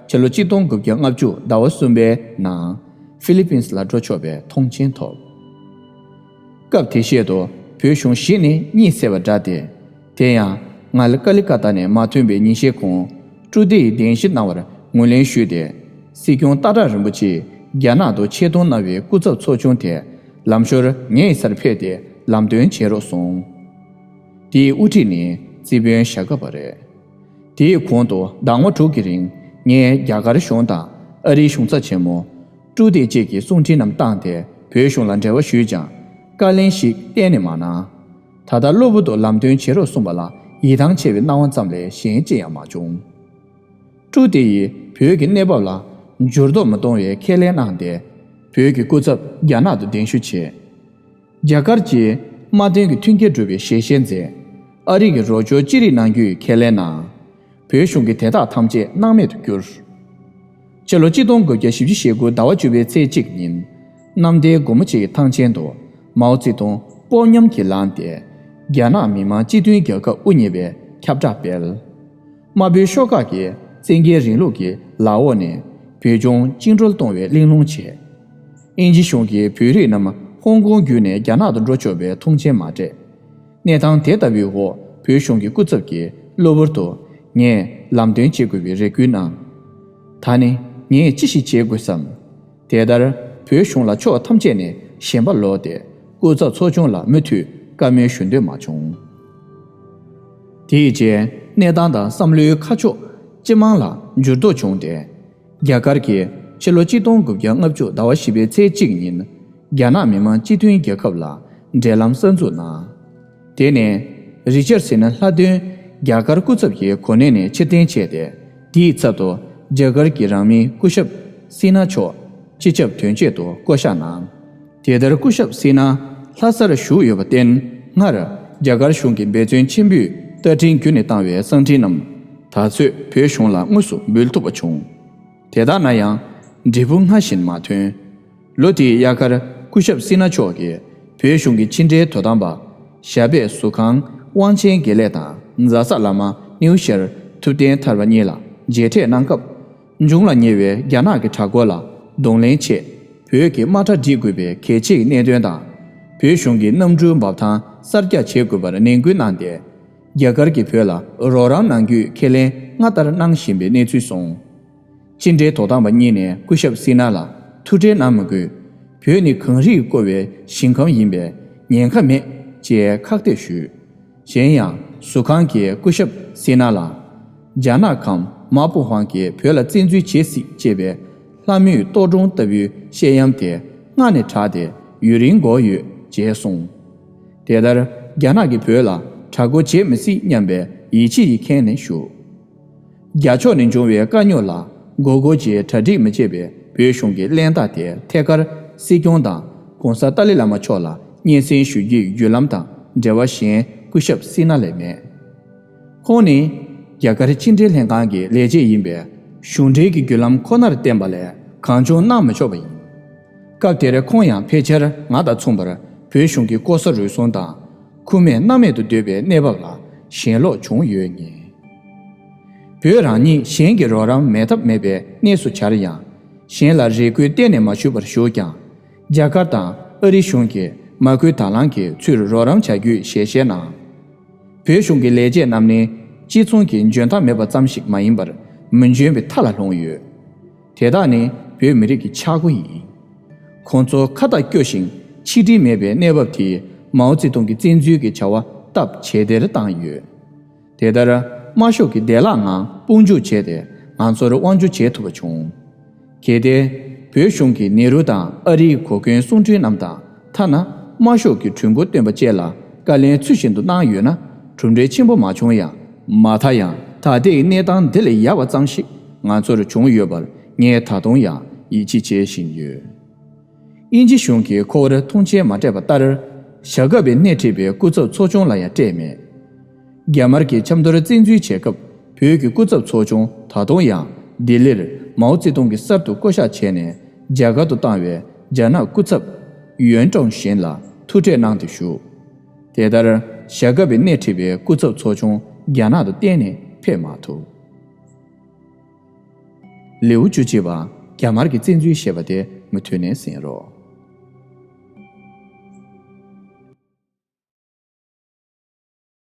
ཕྱི་ལོ་གཅིག་སྟོང་དགུ་བརྒྱ་ལྔ་བཅུ་ཟླ་བ་གསུམ་པའི་ནང་ཧྥི་ལི་པིན་ལ་འགྲོ་ཆོག་པའི་ཐོངས་མཆན་ཐོབ། སྐབས་དེ་ཤེད་དུ་བོད་གཞུང་གཞི་ནས་གཉིད་སད་པ་འདྲ་སྟེ། དེ་ཡང་ང་ལ་ཀ་ལི་ཀ་ཏ་ནས་མ་ཐོན་པའི་ཉིན་ཤས་གོང་ཀྲུའུ་ཏེ་ཡིས་གདན་ཞུ་གནང་བར་ངོས་ལེན་ཞུས་ཏེ། སྲིད་སྐྱོང་སྟག་བྲག་རིན་པོ་ཆེས་རྒྱ་ནག་ཏུ་ཆེད་གཏོང་གནང་བའི་སྐུ་ཚབ་ཚོགས་ཆུང་དེ་ལམ་ཞོར་ངའི་སར་ཕེབས་ཏེ་ལམ་སྟོན་བྱེད་རོགས་གསུངས། དེའི་དབུ་ཁྲིད་ནི་རྩིས་དཔོན་ཞྭ་སྒབ་པ་རེད། དེའི་གོང་དུ་ཟླ་ངོ་དྲུག་གི་རིང་ངས་རྒྱ་གར་གཞུང་དང་ཨ་རིའི་གཞུང་ཚབ་ཆེན་མོ་ཀྲུ་ཏེ་བཅས་ཀྱི་གསུང་འཕྲིན་རྣམས་བཏང་སྟེ་བོད་གཞུང་ལ་འབྲེལ་བ་ཞུས་ཀྱང་བཀའ་ལན་ཞིག་གཏན་ནས་མ་གནང་། ད་ལྟ་གློ་བུར་དུ་ལམ་སྟོན་བྱེད་རོགས་གསུངས་པ་ལ་ཡིད་ཐང་ཆད་པའི་སྣང་བ་ཙམ་ལས་གཞན་ཅི་ཡང་མ་བྱུང་། ཀྲུ་ཏེ་ཡིས་བོད་ཀྱི་གནས་བབ་ལ་འགྱུར་ལྡོག་མི་གཏོང་བའི་ཁས་ལེན་གནང་སྟེ་བོད་ཀྱི་སྐུ་ཚབ་རྒྱ་ནག་ཏུ་གདན་ཞུ་བྱས། རྒྱ་གར་གྱིས་དམག་དོན་གྱི་མཐུན་རྐྱེན་སྒྲུབ་པའི་ཞལ་བཞེས་མཛད། ཨ་རི་གི་རོགས་སྐྱོར་ཅི་རིགས་གནང་རྒྱུའི་ཁས་ལེན་གནང་། བོད་གཞུང་གི་དེ་དག་ཐམས་ཅད་སྣང་མེད་དུ་གྱུར། ཕྱི་ལོ་གཅིག་སྟོང་དགུ་བརྒྱ་བཞི་བཅུ་ཞེ་དགུ་ཟླ་བ་བཅུ་པའི་ཚེས་གཅིག་ཉིན། གནམ་བདེ་སྒོ་མོ་ཆེའི་ཐང་ཆེན་དུ་མའོ་ཙེ་ཏུང་སྤོབས་ཉམས་ཀྱིས་ལངས་ཏེ། རྒྱ་ནག་མི་དམངས་སྤྱི་མཐུན་རྒྱལ་ཁབ་དབུ་བརྙེས་པའི་ཁྱབ་བསྒྲགས་སྤེལ། དམར་པོའི་ཤོག་ཁག་གིས་བཙན་རྒྱལ་རིང་ལུགས་ཀྱི་ལག་འོག་ནས་བོད་ལྗོངས་བཅིངས་འགྲོལ་གཏོང་བའི་གླེང་སློང་བྱས། དབྱིན་ཇི་གཞུང་གིས་བོད་རིགས་རྣམས་ཧོང་ཀོང་བརྒྱུད་ནས་རྒྱ་ནག་ཏུ་འགྲོ་ཆོག་པའི་ཐོངས་མཆན་མ་སྤྲད། གནས་སྟངས་དེ་ལྟ་བུའི་འོག་བོད་གཞུང་གི་སྐུ་ཚབ་ཀྱིས་གློ་བུར་དུ་ངས་ལམ་སྟོན་བྱེད་དགོས་པའི་རེ་སྐུལ་གནང་། ད་ནི་ངས་ཅི་ཞིག་བྱེད་དགོས་སམ། དེ་ལྟར་བོད་གཞུང་ལ་ཕྱོགས་ཐམས་ཅད་ནས་ཞེན་པ་ལོག་སྟེ་སྐུ་ཚབ་ཚོགས་ཆུང་ལ་མུ་མཐུད་བཀའ་མོལ་ཞུ་འདོད་མ་བྱུང་། དེའི་རྗེས་གནས་སྟངས་དང་བསམ་བློའི་ཁ་ཕྱོགས་ཇེ་མང་ལ་འགྱུར་ལྡོག་བྱུང་སྟེ། རྒྱ་གར་གྱིས་ཕྱི་ལོ་གཅིག་སྟོང་དགུ་བརྒྱ་ལྔ་བཅུ་ཟླ་བ་བཞི་པའི་ཚེས་གཅིག་ཉིན་རྒྱ་ནག་མི་དམངས་སྤྱི་མཐུན་རྒྱལ་ཁབ་ལ་འབྲེལ་ལམ་གསར་འཛུགས་གནང་། དེ་ནས་རི་ཅར་སི་ན་ལྷ་དོན་རྒྱ་གར་སྐུ་ཚབ་ཀྱི་གོ་གནས་ནས་ཕྱིར་འཐེན་བྱས་ཏེ། དེའི་ཚབ་ཏུ་རྒྱ་གར་གྱི་རང་མིའི་སྐུ་ཞབས་སི་ན་མཆོག་སྤྱི་ཁྱབ་དོན་གཅོད་དུ་བསྐོ་གཞག་གནང་། དེ་ལྟར་སྐུ་ཞབས་སི་ན་ལྷ་སར་བཞུགས་ཡོད་པར་བརྟེན། སྔར་རྒྱ་གར་གཞུང་གིས་འབད་བརྩོན་ཆེན་པོས་བསྟར་སྒྲིག་བརྒྱུད་ནས་བཏང་བའི་གསང་འཕྲིན་རྣམས་ད་ཚོད་བོད་གཞུང་ལ་དངོས་སུ་འབུལ་ཐུབ་པ་བྱུང་། དེ་དག་ན་ཡང་འབྲས་བུ་སྔར་བཞིན་མ་ཐོན། ལོ་དེའི་དབྱར་ཁར་སྐུ་ཞབས་སི་ན་མཆོག་གིས་བོད་གཞུང་གི་ཕྱི་འབྲེལ་དོ་དམ་པ་ཞྭ་སྦས་ཟུར་ཁང་དབང་ཆེན་དགེ་ལེགས་དང་རྫ་ས་བླ་མ་སྣེའུ་ཤར་ཐུབ་བསྟན་ཐར་པ་གཉིས་ལ་མཇལ་འཕྲད་གནང་སྐབས། འབྱུང་ལ་ཉེ་བའི་རྒྱ་ནག་གི་དྲག་རྒོལ་ལ་གདོང་ལེན་ཆེད་བོད་ཀྱི་དམག་གྲ་སྒྲིག་དགོས་པའི་གལ་ཆེའི་གནད་དོན་དང་། བོད་གཞུང་གི་གནམ་གྲུའི་འབབ་ཐང་གསར་རྒྱག་བྱེད་དགོས་པར་ནན་སྐུལ་གནང་སྟེ། རྒྱ་གར་གྱིས་བོད་ལ་རོགས་རམ་གནང་རྒྱུའི་ཁས་ལེན་སྔར་ལྟར་གནང་བཞིན་པའི་གནས་ཚུལ་སོང་། ཕྱི་འབྲེལ་དོ་དམ་པ་གཉིས་ནས་སྐུ་ཞབས་སི་ན་ལ་ཐུག་འཕྲད་གནང་མི་དགོས། བོད་ནི་གངས་རིས་བསྐོར་བའི་ཞིང་ཁམས་ཡིན་པས་ཉེན་ཁ་མེད་ཅེས་ཁག་ཐེག་ཞུས། གཞན་ཡང་ཟུར་ཁང་གིས་སྐུ་ཞབས་སི་ན་ལ། རྒྱ་ནག་གམ་མ་པུ་ཧོང་གིས་བོད་ལ་བཙན་འཛུལ་བྱེད་སྲིད་ཅེས་པའི་ལྷ་མོའི་གཏོར་སྒྲུང་ལྟ་བུའི་བཤད་ཡམ་དེ་སྔར་ནས་དྲག་སྟེ་ཡུན་རིང་འགོར་ཡོད་ཅེས་གསུངས། དེ་ལྟར་རྒྱ་ནག་གིས་བོད་ལ་དྲག་རྒོལ་བྱེད་མི་སྲིད་སྙམ་པའི་ཡིད་ཆེས་ཡིས་ཁེངས་ནས་བཞུགས། རྒྱ་ཕྱོགས་ནས་འབྱུང་བའི་དཀའ་རྙོག་ལ་མགོ་སྐོར་གྱིས་གྲ་སྒྲིག་མི་བྱེད་པའི་བོད་གཞུང་གི་གླེན་རྟགས་དེ་ཐད་ཀར་སྲིད་སྐྱོང་དང་གོང་ས་ཏཱ་ལའི་བླ་མ་མཆོག་ལ་སྙན་སེང་ཞུ་རྒྱུའི་བརྒྱུད་ལམ་དང་འབྲེལ་བ་གཞན་སྐུ་ཞབས་སི་ན་ལས་མེད། ཁོང་ནི་རྒྱ་གར་ཕྱི་འབྲེལ་ལྷན་ཁང་གི་ལས་བྱེད་ཡིན་པས་གཞུང་འབྲེལ་གྱི་བརྒྱུད་ལམ་ཁོ་ནར་བརྟེན་པ་ལས་གང་བྱུང་གནང་མི་ཆོག་པ་ཡིན། སྐབས་དེར་ཁོང་ཡང་ཕལ་ཆེར་ང་དང་མཚུངས་པར་བོད་གཞུང་གི་ལྐོག་ཟ་རུལ་སུངས་དང་། ཁུངས་མེད་སྣང་མེད་དུ་སྡོད་པའི་གནས་བབ་ལ་ཞེན་ལོག་བྱུང་ཡོད་ངེས། བོད་རང་ཉིད་གཞན་གྱི་རོགས་རམ་མེད་ཐབས་མེད་པའི་གནས་སུ་གྱར་ཡང་། གཞན་ལ་རེ་སྐུལ་གཏན་ནས་མ་ཞུས་པར་བཞུགས་ཀྱང་། རྒྱ་གར་དང་ཨ་རི་གཞུང་གིས་མ་སྐུལ་དང་བླངས་ཀྱིས་ཚུར་རོགས་རམ་བྱ་རྒྱུའི་ཞལ་བཞེས་གནང་། བོད་གཞུང་གི་ལས་བྱེད་རྣམས་ནི་སྤྱི་ཚོགས་ཀྱི་འཇོན་ཐང་མེད་པ་ཙམ་ཞིག་མ་ཡིན་པར་མི་འཇོན་པའི་མཐའ་ལ་ལྷུང་ཡོད། དེ་དག་ནི་བོད་མི་རིགས་ཀྱི་ཆག་སྒོ་ཡིན། ཁོང་ཚོ་ཁ་བཏགས་སྐྱོ་ཞིང་ཆིག་སྒྲིལ་མེད་པའི་གནས་བབ་དེས་མའོ་ཙེ་ཏུང་གི་བཙན་འཛུལ་གྱི་བྱ་བ་སྟབས་ཇེ་བདེར་བཏང་ཡོད། དེ་ལྟར་དམར་ཤོག་གི་བདེ་བླག་ངང་དཔུང་འཇུག་བྱས་ཏེ་ང་ཚོར་དབང་སྒྱུར་བྱེད་ཐུབ་པ་བྱུང་། གལ་ཏེ། བོད་གཞུང་གིས་ནེ་རུ་དང་ཨ་རིའི་གོ་སྐོན་གསུང་འཕྲིན་རྣམས་དང་ཐ་ན་དམར་ཤོག་གི་གྲོས་འགོ་བཏོན་པ་བཅས་ལ་བཀའ་ལན་ཚུལ་བཞིན་དུ་གནང་ཡོད་ན་གྲུབ་འབྲས་ཆེན་པོ་མ་བྱུང་ཡང་། མ་མཐའ་ཡང་ད་ལྟའི་གནས་སྟངས་འདི་ལས་ཡག་པ་ཙམ་ཞིག་ང་ཚོར་བྱུང་ཡོད་པར་ངས་ད་དུང་ཡང་ཡིད་ཆེས་བྱེད་བཞིན་ཡོད། དབྱིན་ཇི་གཞུང་གིས་ཁོ་བོར་ཐོངས་མཆན་མ་སྤྲད་པ་ལྟར། ཞྭ་སྒབ་པས་སྣེ་ཁྲིད་པའི་སྐུ་ཚབ་ཚོགས་ཆུང་ལ་ཡང་སྤྲད་མེད། རྒྱ་དམར་གྱིས་ཆབ་མདོར་བཙན་འཛུལ་བྱེད་སྐབས་བོད་ཀྱི་སྐུ་ཚབ་ཚོགས་ཆུང་ད་དུང་ཡང་ལྡི་ལིར་མའོ་ཙེ་ཏུང་གིས་གསར་དུ་བསྐོ་གཞག་བྱས་ནས་རྒྱ་གར་དུ་བཏང་བའི་རྒྱ་ནག་སྐུ་ཚབ་ཡོན་ཀྲང་ཞིན་ལ་ཐུག་འཕྲད་གནང་སྟེ་བཞུགས། དེ་ལྟར་ཞྭ་སྒབ་པས་སྣེ་ཁྲིད་པའི་སྐུ་ཚབ་ཚོགས་ཆུང་རྒྱ་ནག་ཏུ་གཏན་ནས་ཕེབས་མ་ཐུབ། ལེའུ་བཅུ་གཅིག་པ། རྒྱ་དམར་གྱི་བཙན་འཛུལ་ཞེས་པ་དེ་མུ་མཐུད་ནས་གསན་རོགས།